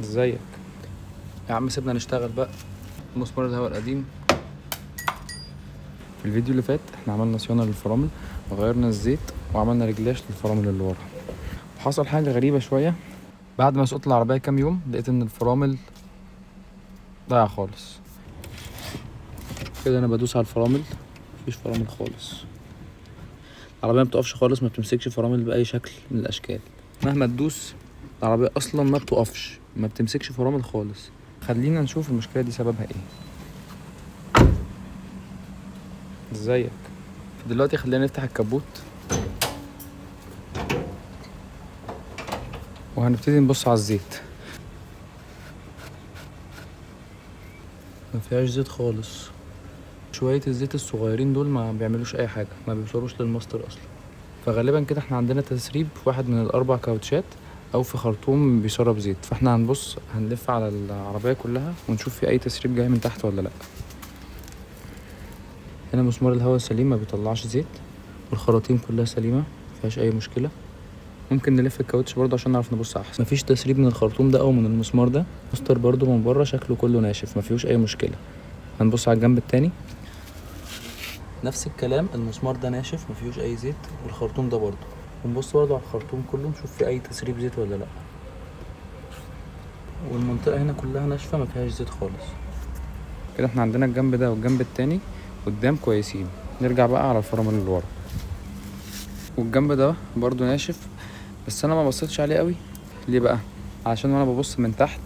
ازيك يا عم؟ سيبنا نشتغل بقى. مسمار الهواء القديم. في الفيديو اللي فات احنا عملنا صيانة للفرامل وغيرنا الزيت وعملنا رجلاش للفرامل اللي ورا. وحصل حاجة غريبة شوية، بعد ما سقت العربية كام يوم لقيت ان الفرامل ضايعة خالص كده. انا بدوس على الفرامل مفيش فرامل خالص، العربية ما بتقفش خالص، ما بتمسكش فرامل بأي شكل من الأشكال. مهما تدوس العربية أصلا ما بتقفش، ما بتمسكش فرامل خالص. خلينا نشوف المشكلة دي سببها ايه. ازيك؟ دلوقتي خلينا نفتح الكبوت وهنبتدي نبص على الزيت. ما فيهاش زيت خالص. شوية الزيت الصغيرين دول ما بيعملوش أي حاجة، ما بيوصلوش للماستر أصلا. فغالبا كده احنا عندنا تسريب في واحد من الأربع كاوتشات أو في خرطوم بيسرب زيت. فاحنا هنبص، هنلف على العربية كلها ونشوف في أي تسريب جاي من تحت ولا لأ. هنا مسمار الهواء سليم ما بيطلعش زيت، والخراطيم كلها سليمة مفيهاش أي مشكلة. ممكن نلف الكاوتش برضه عشان نعرف نبص أحسن. مفيش تسريب من الخرطوم ده أو من المسمار ده. الماستر برضه من بره شكله كله ناشف مفيهوش أي مشكلة. هنبص على الجنب التاني، نفس الكلام، المسمار ده ناشف مفيهوش أي زيت، والخرطوم ده برضه. ونبص برضه على الخرطوم كله نشوف في أي تسريب زيت ولا لأ. والمنطقة هنا كلها ناشفة مفيهاش زيت خالص. كده احنا عندنا الجنب ده والجنب التاني قدام كويسين. نرجع بقى على الفرامل اللي ورا، والجنب ده برضو ناشف بس انا ما بصيتش عليه قوي. ليه بقى؟ عشان وانا ببص من تحت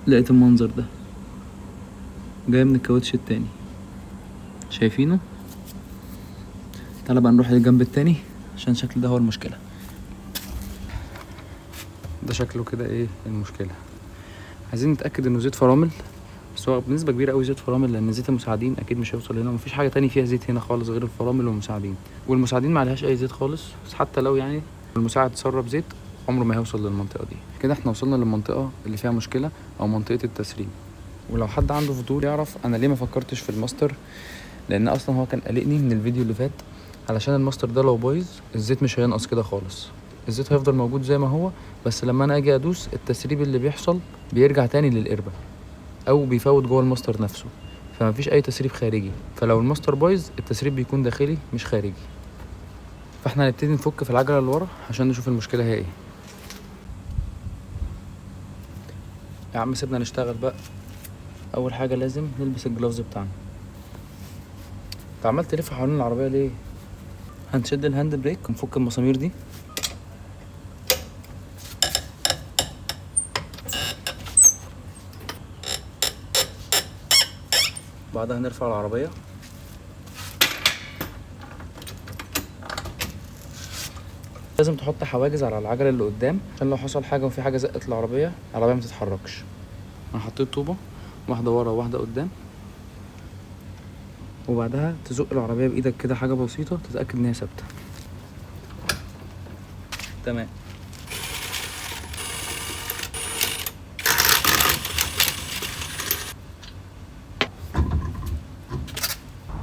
لقيت المنظر ده جاي من الكاوتش التاني، شايفينه؟ تعالى بقى نروح للجنب التاني عشان شكل ده هو المشكلة. ده شكله كده ايه المشكلة؟ عايزين نتأكد انه زيت فرامل، بس هو بنسبة كبيرة قوي زيت فرامل، لأن زيت المساعدين أكيد مش هيوصل هنا، ومفيش حاجة تاني فيها زيت هنا خالص غير الفرامل والمساعدين، والمساعدين ما عليهاش أي زيت خالص. بس حتى لو المساعد سرب زيت عمره ما هيوصل للمنطقة دي. كده احنا وصلنا للمنطقة اللي فيها مشكلة أو منطقة التسريب. ولو حد عنده فضول يعرف أنا ليه ما فكرتش في الماستر، لأن أصلا هو كان قلقني من الفيديو اللي فات، علشان الماستر ده لو بايظ الزيت مش هينقص كده خالص، الزيت هيفضل موجود زي ما هو، بس لما أنا أجي أدوس التسريب اللي بيحصل بيرجع تاني للقربة أو بيفوت جوه الماستر نفسه، فمفيش أي تسريب خارجي. فلو الماستر بايظ التسريب بيكون داخلي مش خارجي. فاحنا هنبتدي نفك في العجلة اللي ورا عشان نشوف المشكلة هي ايه. يا عم سيبنا نشتغل بقى. أول حاجة لازم نلبس الجلافز بتاعنا. انت عمال تلف حوالين العربية ليه؟ هنشد ال hand brake ونفك المسامير دي. بعدها هنرفع العربية. لازم تحط حواجز على العجلة اللي قدام عشان لو حصل حاجة وفي حاجة زقت العربية، العربية ما تتحركش. أنا حطيت طوبة، واحدة ورا وواحدة قدام، وبعدها تزق العربية بإيدك كده حاجة بسيطة تتأكد إن هي ثابتة. تمام.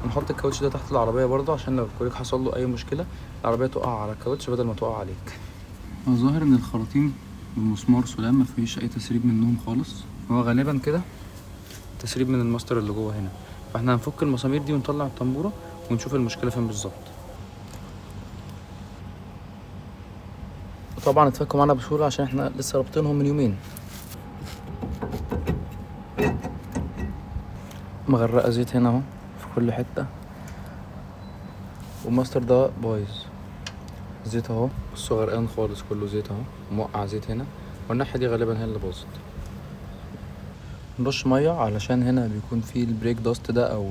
نحط الكاوتش ده تحت العربية برضه عشان لو الكوريك حصل له أي مشكلة العربية تقع على الكاوتش بدل ما تقع عليك. الظاهر إن الخراطيم والمسمار سلام، ما فيش أي تسريب منهم خالص. هو غالبا كده تسريب من الماستر اللي جوه هنا. فاحنا هنفك المسامير دي ونطلع الطنبورة ونشوف المشكلة فين بالظبط. وطبعا اتفكوا معانا بسهولة عشان احنا لسه رابطينهم من يومين. مغرقة زيت هنا اهو في كل حتة، والماستر ده بايظ زيت اهو، بصوا غرقان خالص كله زيت اهو، موقع زيت هنا، والناحية دي غالبا هي اللي باظت. نرش مية علشان هنا بيكون فيه ال brake dust ده او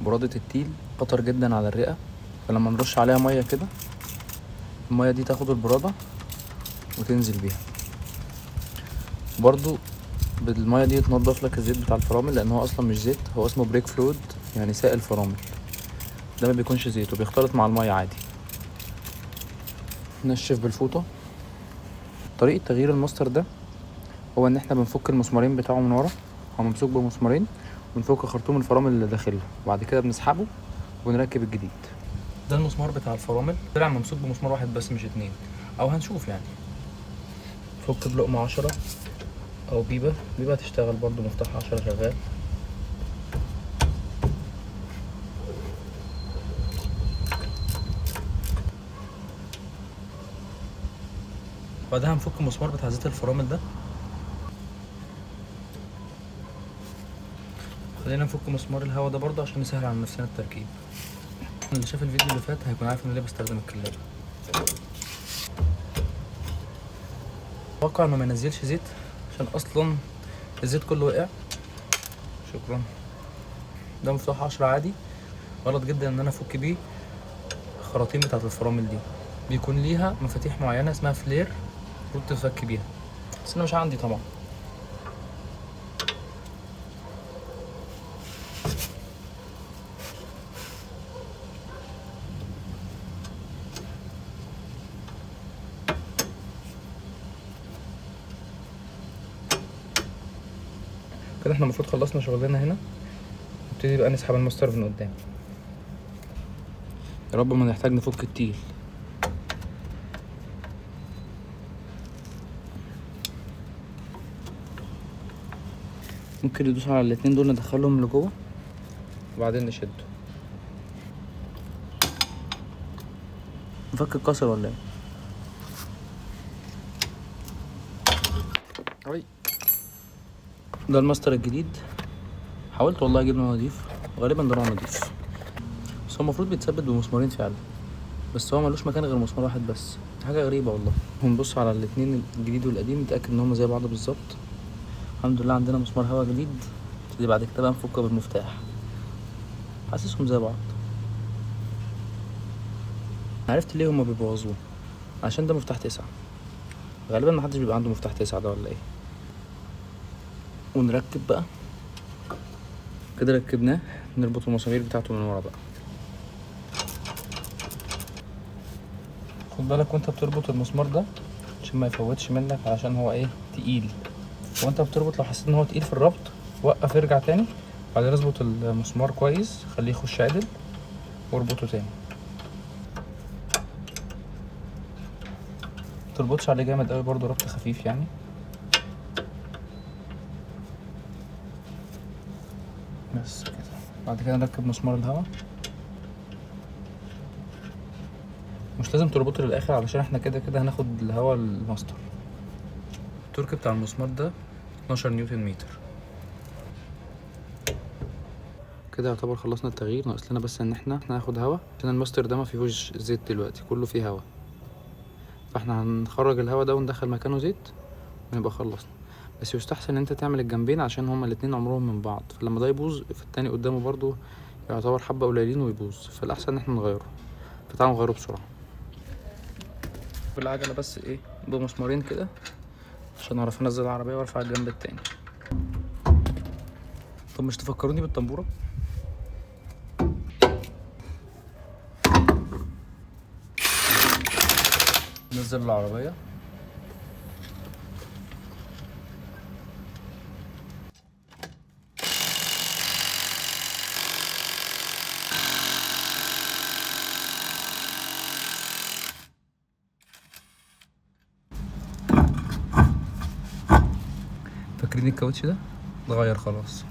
برادة التيل، خطر جدا على الرئة، فلما نرش عليها مية كده المية دي تاخد البرادة وتنزل بيها. برضو بالمية دي تنضف لك الزيت بتاع الفرامل، لان هو اصلا مش زيت، هو اسمه brake fluid يعني سائل فرامل، ده ما بيكونش زيت وبيختلط مع المية عادي. نشف بالفوطة. طريقة تغيير الماستر ده هو ان احنا بنفك المسمارين بتاعه من ورا، هو ممسوك بمسمارين، ونفك خرطوم الفرامل اللي داخله، وبعد كده بنسحبه ونركب الجديد. ده المسمار بتاع الفرامل طلع ممسوك بمسمار واحد بس مش اتنين، او هنشوف يعني. فك بلقمة 10. او بيبه. بيبه هتشتغل برضو، مفتاح 10 شغال. بعدها هنفك المسمار بتاع زيت الفرامل ده. خلينا نفك مسمار الهواء ده برضو عشان نسهل على نفسنا التركيب. اللي شاف الفيديو اللي فات هيكون عارف ان انا ليه بستخدم الكلابه. اتوقع انه ما ينزلش زيت عشان اصلا الزيت كله وقع. شكرا. ده مفتاح 10 عادي. غلط جدا ان انا افك بيه الخراطيم بتاعه الفرامل دي، بيكون ليها مفاتيح معينة اسمها فلير المفروض تفك بيها، بس انا مش عندي طبعا. كده احنا المفروض خلصنا شغلنا هنا. نبتدي بقى نسحب الماستر من قدام. يا رب ما نحتاج نفك التيل. ممكن ندوس على الاتنين دول ندخلهم لجوه وبعدين نشده. نفك الكسر ولا ايه؟ ده الماستر الجديد. حاولت والله اجيب نوع نضيف، غالبا ده نوع نضيف، بس هو المفروض بيتثبت بمسمارين فعلا، بس هو ملوش مكان غير مسمار واحد بس. حاجة غريبة والله. هنبص على الاتنين الجديد والقديم نتاكد ان هما زي بعض بالظبط. الحمد لله عندنا مسمار هوا جديد. نبتدي بعد كده بقى نفكه بالمفتاح. حاسسهم زي بعض. عرفت ليه هما بيبوظوه؟ عشان ده مفتاح 9. غالبا محدش بيبقى عنده مفتاح 9 ده ولا ايه. ونركب بقى كده. ركبناه، نربط المسامير بتاعته من ورا بقى. خد بالك وانت بتربط المسمار ده عشان ما يفوتش منك، علشان هو ايه تقيل. وانت بتربط لو حسيت ان هو تقيل في الربط وقف، ارجع تاني، بعدين اظبط المسمار كويس، خليه يخش عدل واربطه تاني. متربطش عليه جامد قوي برضو، ربط خفيف يعني. بس كده. بعد كده نركب مسمار الهواء. مش لازم تربطه للاخر علشان احنا كده كده هناخد الهواء الماستر. ال torque بتاع المسمار ده 12 نيوتن متر. كده يعتبر خلصنا التغيير. ناقص لنا بس ان احنا ناخد هواء عشان الماستر ده ما فيهوش زيت دلوقتي، كله فيه هواء. فاحنا هنخرج الهواء ده وندخل مكانه زيت ونبقى خلصنا. بس يستحسن ان انت تعمل الجنبين عشان هما الاتنين عمرهم من بعض، فلما ده يبوظ فالتاني قدامه برضو يعتبر حبة قليلين ويبوظ، فالاحسن ان احنا نغيره. فتعالوا نغيره بسرعة. بالعجلة بس ايه بمسمارين كده عشان اعرف انزل العربية وارفع الجنب التاني. طب مش تفكروني بالطنبورة؟ نزل العربية. فاكرين الكاوتش ده؟ اتغير خلاص.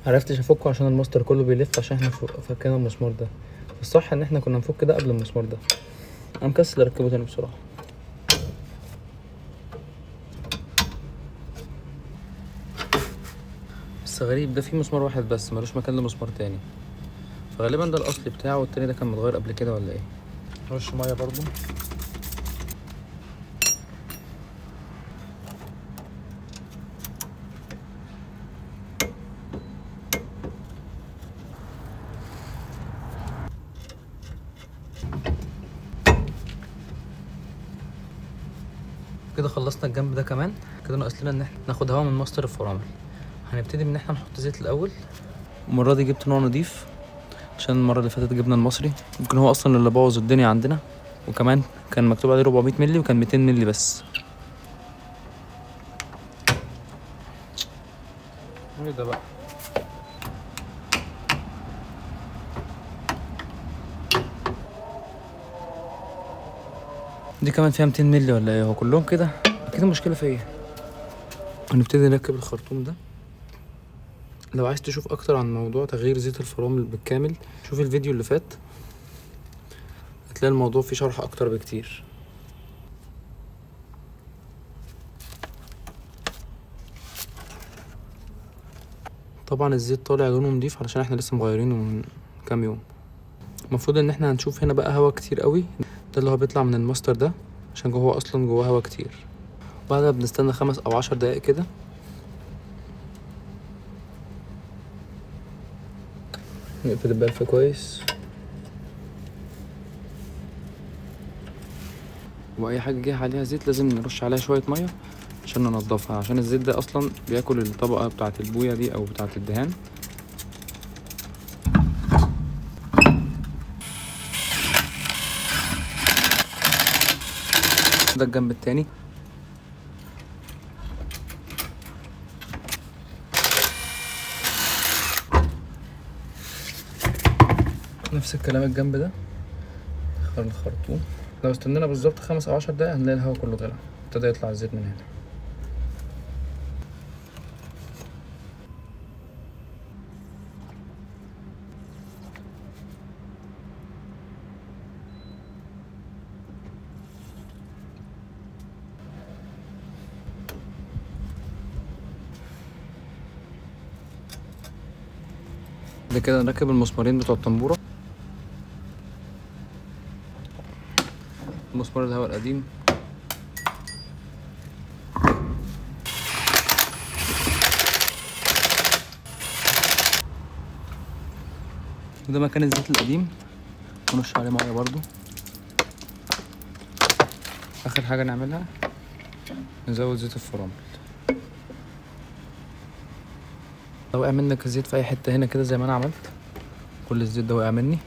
عرفتش افكه عشان الماستر كله بيلف، عشان احنا فكينا المسمار ده. الصح ان احنا كنا نفك ده قبل المسمار ده. انا مكسل اركبه تاني بسرعة. بس غريب ده فيه مسمار واحد بس ملوش مكان لمسمار تاني، فغالبا ده الاصلي بتاعه والتاني ده كان متغير قبل كده ولا ايه. رش مية برضو. كده خلصنا الجنب ده كمان. كده ناقص لنا ان احنا ناخد هوا من ماستر الفرامل. هنبتدي ان احنا نحط زيت الاول. المرة دي جبت نوع نضيف عشان المرة اللي فاتت جبنا المصري، يمكن هو اصلا اللي بوظ الدنيا عندنا، وكمان كان مكتوب عليه 400 مللي وكان 200 مللي بس. ايه ده بقى؟ دي كمان فيها 200 مللي ولا ايه؟ هو كلهم كده؟ اكيد المشكلة في ايه؟ هنبتدي نركب الخرطوم ده. لو عايز تشوف اكتر عن موضوع تغيير زيت الفرامل بالكامل شوف الفيديو اللي فات، هتلاقي الموضوع فيه شرح اكتر بكتير. طبعا الزيت طالع لونه نضيف علشان احنا لسه مغيرينه من كام يوم. المفروض ان احنا هنشوف هنا بقى هوا كتير قوي، ده اللي هو بيطلع من الماستر ده عشان هو اصلا جواه هوا كتير. بعدها بنستنى 5 او 10 دقايق كده. نقفل البلف كويس، واي حاجة جه عليها زيت لازم نرش عليها شوية مية عشان ننضفها، عشان الزيت ده اصلا بياكل الطبقة بتاعه البويه دي او بتاعه الدهان. ده الجنب التاني. نفس الكلام الجنب ده، الخرطوم. لو استنينا بالظبط 5 او 10 دقايق هنلاقي الهواء كله طلع، ابتدى يطلع الزيت من هنا. ده كده نركب المسمارين بتوع الطنبوره، مسمار الهواء القديم، وده مكان الزيت القديم ونرش عليه مية برضو. اخر حاجة نعملها نزود زيت الفرامل. لو وقع منك الزيت في اي حتة هنا كده زي ما انا عملت، كل الزيت ده وقع مني،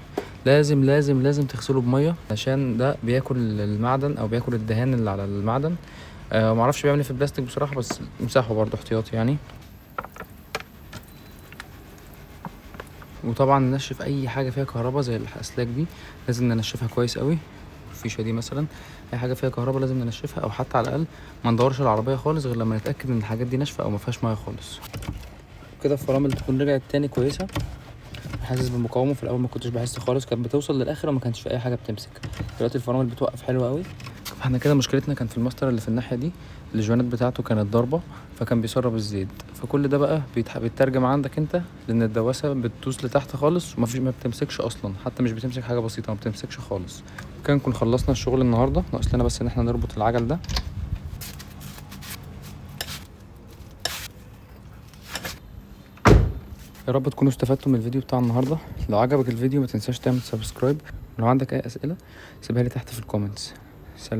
لازم لازم لازم تغسله بميه عشان ده بياكل المعدن او بياكل الدهان اللي على المعدن. معرفش بيعمل ايه في البلاستيك بصراحة، بس امسحه برضو احتياطي يعني. وطبعا ننشف اي حاجة فيها كهرباء زي الاسلاك دي، لازم ننشفها كويس قوي. الفيشه دي مثلا، اي حاجة فيها كهرباء لازم ننشفها، او حتى على الاقل ما ندورش العربية خالص غير لما نتاكد ان الحاجات دي ناشفة او ما فيهاش مية خالص. كده الفرامل تكون رجعت تاني كويسة. حاسس بمقاومه، في الاول ما كنتش بحس خالص، كانت بتوصل للاخر وما كانش في اي حاجة بتمسك. دلوقتي الفرامل بتوقف حلو قوي. فاحنا كده مشكلتنا كان في الماستر اللي في الناحية دي، الجوانات بتاعته كانت ضاربه فكان بيسرب الزيت، فكل ده بقى بيترجم عندك انت، لان الدواسه بتدوس لتحت خالص وما فيش، ما بتمسكش اصلا، حتى مش بتمسك حاجة بسيطة، ما بتمسكش خالص. كان نكون خلصنا الشغل النهارده، ناقص لنا بس ان احنا نربط العجل ده. يا رب تكونوا استفدتوا من الفيديو بتاع النهارده. لو عجبك الفيديو ما تنساش تعمل subscribe، ولو عندك اي اسئلة سيبها لي تحت في ال comments. سلام.